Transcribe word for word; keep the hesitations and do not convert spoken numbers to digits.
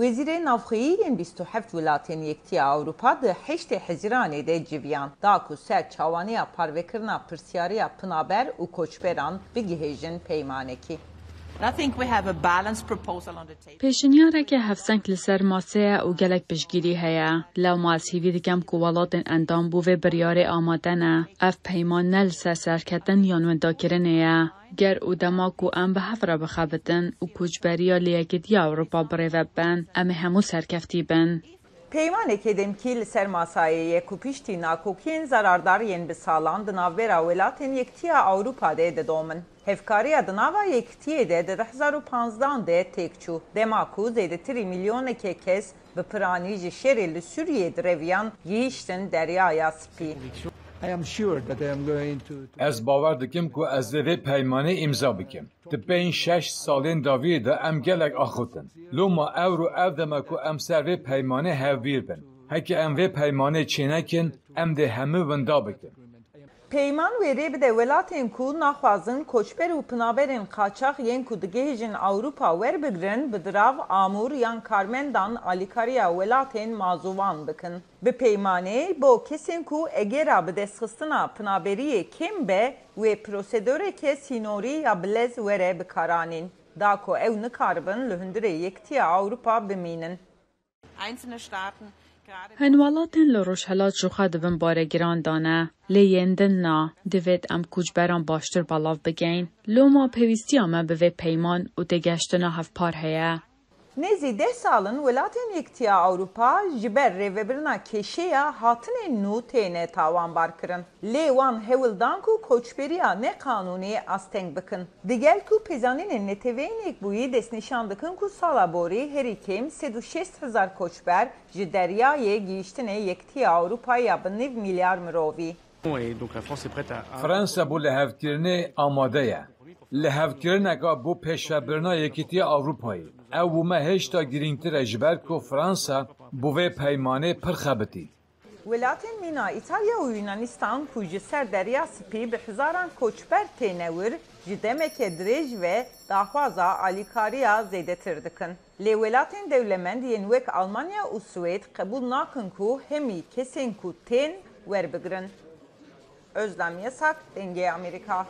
Wezîrê Navxweyî yên bîst û heft welatên Yekitiya Ewropa di heştê Hezîranê de civiyan, da ku ser çawaniya parvekirina pirsyariya pinaber û koçberan bigihêjin peymanekî. And I think we have a balanced proposal on the table. Pêşniyareke hevseng li ser masê ye û gelek piştgirî heye. Lewma ez hîvî dikim ku welatên endam bo vê biryarê amade ne. Ev peyman ne li ser serketin yan windakirinê ye. Ger û dema ku em bi hev re bixebitin û koçberiya li Yekitiya Ewropa bi rê ve bibin, em ê hemû serkeftî bin. Peymanekê demkî li ser masayê ye ku piştî nakokiyên zarardar yên bi salan di navbera welatên Yekitiya Ewropa de didomin. Hevkariya di nava Yekitiyê de di du hezar û panzdan de têk çû, dema ku zêdetirî milyoneke kes bi piranî ji şerê li Sûriyê direviyan, gihîştin Deryaya Spî. I am sure that I am going to, to Ez bawer dikim ku ez ê vê peymanê îmza bikim. Di pênc şeş salên dawiyê de em gelek axiftin. Loma ewro ev dem e ku em ser vê peymanê hevbîr bin. Heke em vê peymanê çênekin, em dê hemû winda bikin. Peyman wê rê bide welatên ku naxwazin koçber û pinaberên qaçax yên ku digihêjin Ewropa werbigrin, bi dirav, amûr yan karmendan alîkariya welatên mazûvan bikin. Bi peymanê bo kesên ku egera bidestxistina pinaberiyê kêm be, wê prosedoreke sînorî ya bilez were bikaranîn, da ku ew nikaribin li hundirê Yekitiya Ewropa bimînin. Einzelne Staaten, gerade Hin welatên li Rojhilat jixwe di bin baregiran de ne, lê yên din na. Divêt em koçberan baştir belav bigeyn. Loma pêwîstiya me bi vê peyman û têgeştina hevpar heye. Nêzî deh sal in welatên Yekitiya Ewropa ji ber rêvebirina kêşeya hatinên nû têne tawanbar kirin. Lê wan hewl dan ku koçberiya neqanûnî asteng bikin. Digel ku pêzanînên Neteweyên Yekbûyî destnîşan dikin ku sala borî herî kêm sed û şêst hezar koçber ji deryayê gihîştine Yekitiya Ewropa ya bi nîv milyar mirovî. Et donc la France est prête à, à Fransa bo lihevkirinê amade ye. Lihevkirineka bo pêşvebirina Yekîtiya Ewropayê. Ew bo me hêşta girîngtir e, ji ber ku Fransa bo vê peymanê pir xebitî. Welatên mîna Îtalya û Yunanistan ku ji ser Derya Spî bi hezaran koçber têne wir, ji demeke dirêj ve daxwaza alîkariya zêdetir dikin. Lê welatên dewlemend yên wek Almanya û Swêd qebûl nakin ku hemî kesên ku tên werbigrin. Özlem Yasak, Dengê Amerîka.